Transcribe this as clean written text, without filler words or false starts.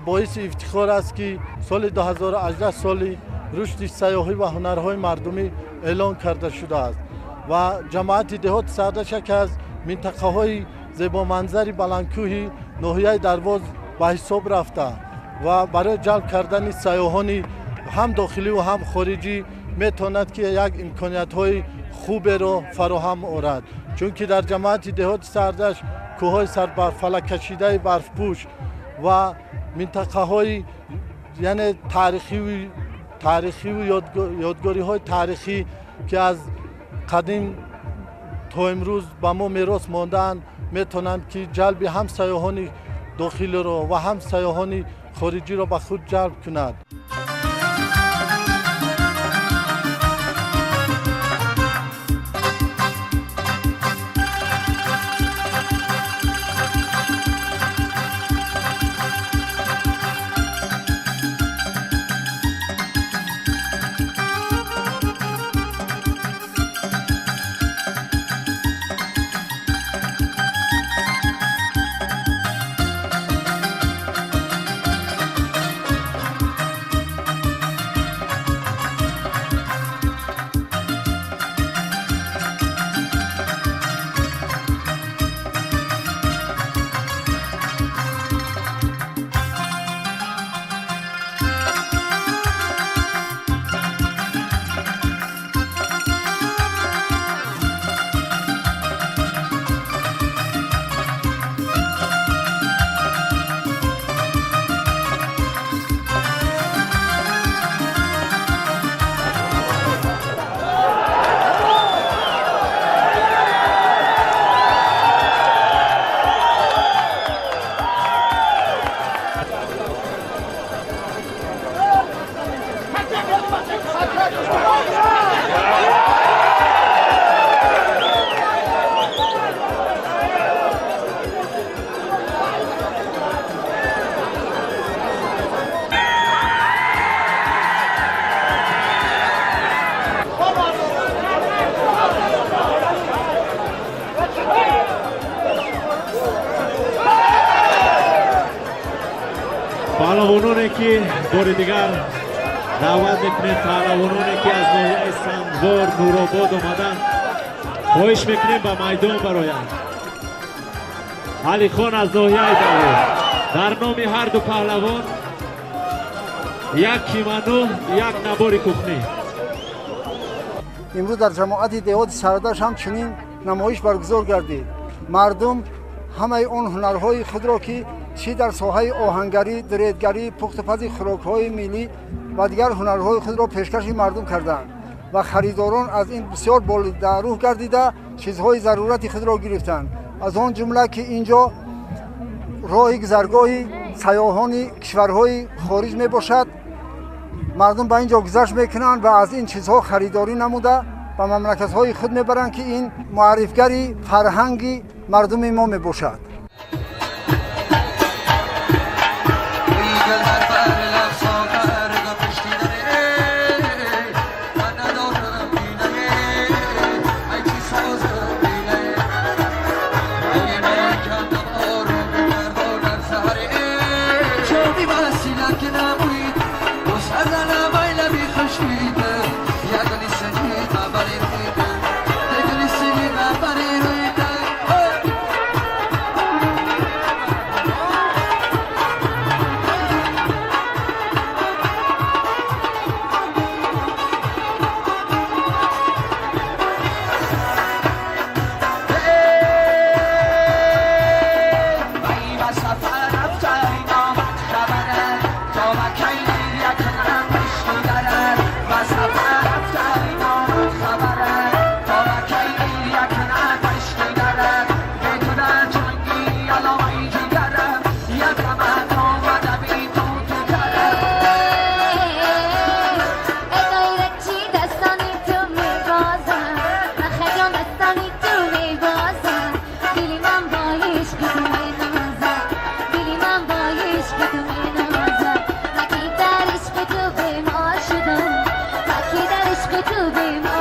Боиси ифтихор аст, ки соли 2018 соли рушди сайёҳӣ ва ҳунарҳои мардумӣ эълон карда шудааст ва ҷамоати деҳоти Сардашт яке аз минтақаҳои зебоманзари баландкӯҳи ноҳияи Дарвоз ба ҳисоб рафта ва барои ҷалб кардани сайёҳони ҳам дохилӣ ва ҳам хориҷӣ метавонад, ки як имкониятҳои хуберо фароҳам орад, чунки дар ҷамоати деҳоти Сардашт кӯҳҳои сарбарфалаккашидаи барфпӯш ва минтақаҳои, яъне таърихиву ёдгориҳои таърихӣ, ки аз қадим то имрӯз ба мо мерос мондаанд, метавонанд, ки ҷалби ҳам сайёҳони дохилиро ва ҳам сайёҳони хориҷиро ба худ ҷалб кунад. Паҳлавононе, ки бори дигар даъват мекунем, паҳлавононе, ки аз ноҳияи Сангвор, Нуробод омаданд, хоҳиш мекунем, ба майдон бароянд. Алихон аз ноҳияи Дарвоз, дар номи ҳарду паҳлавон як кимоно, як набори кухнӣ. Имрӯз дар ҷамоати деҳоти Сардашт ҳам чунин намоиш баргузор гардид. Мардум ҳамаи он ҳунарҳои худро, ки чӣ дар соҳаи оҳангарӣ, дуредгарӣ, пухтупази хӯрокҳои миллӣ ва дигар ҳунарҳои худро пешкаши мардум карданд ва харидорон аз ин бисёр болидарӯҳ гардида, чизҳои зарурати худро гирифтанд. Аз он ҷумла, ки ин ҷо роҳи гузаргоҳи сайёҳони кишварҳои хориҷ мебошад, мардум ба ин ҷо гузашт мекунанд ва аз ин чизҳо харидорӣ намуда, ба мамлакатҳои худ мебаранд, ки ин муаррифгари фарҳанги мардуми мо мебошад. To be